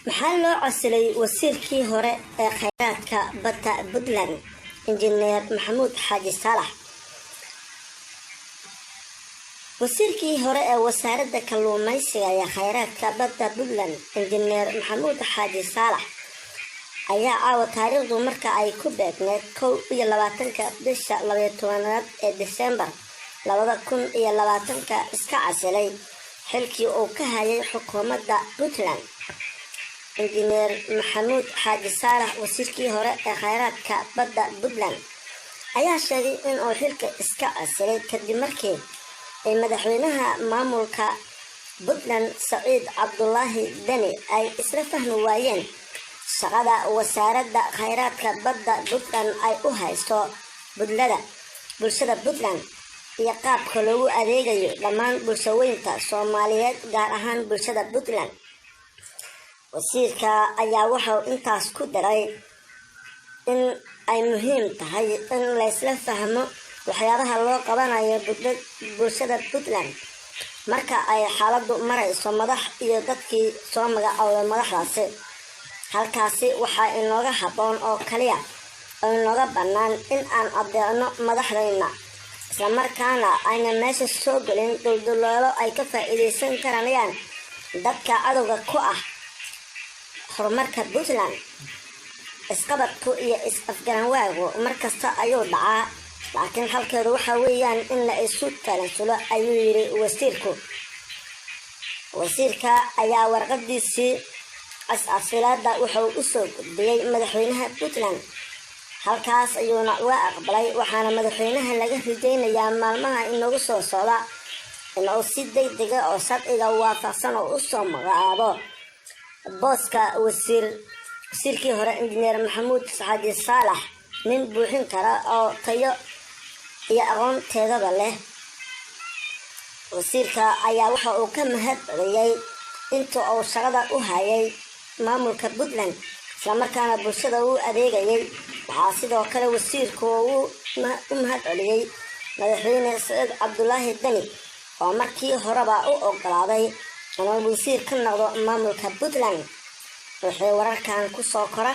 Maxaa loo casilay wasiirkii hore ee kheyraadka badda Puntland, Injineer Maxamuud Xaaji Saalax? Wasiirkii hore ee Wasaaradda Kalluumeysiga iyo Kheyraadka Badda Puntland, Injineer Maxamuud Xaaji Saalax, ayaa caawa, taariikhdu marka ay ku beegneed 21-ka bisha 12aad ee Disembar 2020-ka, iska casilay xilkii uu ka hayay xukuumadda Puntland. Injineer Maxamuud Xaaji Saalax, wasiirkii hore ee kheyraadka badda Puntland, ayaa sheegay inuu xilka iska casilay kadib markii ay madaxweynaha maamulka Puntland, Saciid Cabdulaahi Deni, ay isla fahmi waayeen shaqada Wasaaradda Kheyraadka Badda Puntland ay u haysto budlada bulshada Puntland iyo qaabka loogu adeegayo dhammaan bulshaweynta Soomaaliyeed, gaar ahaan bulshada Puntland. Wasiirka ayaa wuxuu intaas ku daray in ay muhiim tahay in laysla fahmo waxyaabaha loo qabanayo bulshada Puntland marka ay xaaladu marayso madax iyo dadkii soo magacoobay madaxdaasi. Halkaasi waxaa inooga habboon oo kaliya oo inooga bannaan in aan adeecno madaxdayna, islamarkaana ayna meesha soo gelin dulduleelo ay ka faa-iideysan karanayaan dadka cadowga ku ah horumarka Puntland. Isqabadku iyo is-afgaranwaagu markasta ayuu dhacaa, laakiin xalkeedu waxa weeyaan in la isu talansulo, ayuu yiri wasiirku. Wasiirka ayaa warqadiisii is-casilaada wuxuu usoo gudbiyey madaxweynaha Puntland, halkaas ayuuna uga aqbalay. Waxaana madaxweynaha laga rajeynayaa maalmaha inoogu soo socda inuu si degdega oo sharciga waafaqsan oo usoo magacaabo booska wasiirkii hore, Injineer Maxamuud Xaaji Saalax, nin buuxin kara oo tayo iyo aqoonteedaba leh. Wasiirka ayaa waxa uu ka mahad celiyey inta uu shaqada u hayay maamulka Puntland, islamarkaana bulshada u adeegayay. Waxaa sidoo kale wasiirku uu u mahad celiyey madaxweyne Saciid Cabdulaahi Deni oo markii horeba u ogolaaday inuu wasiir ka noqdo maamulka Puntland. Wuxuu wararkan kusoo kora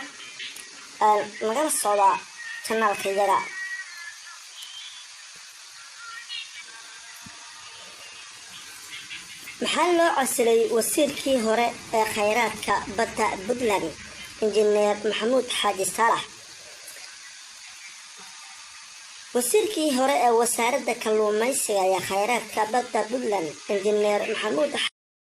nagala socda janaalka iyaga. Maxaa loo casilay wasiirkii hore ee kheyraadka badda Puntland, Injineer Maxamuud Xaaji Saalax? Wasiirkii hore ee Wasaaradda Kalluumeysiga iyo Kheyraadka Badda Puntland, Injineer Maxamuud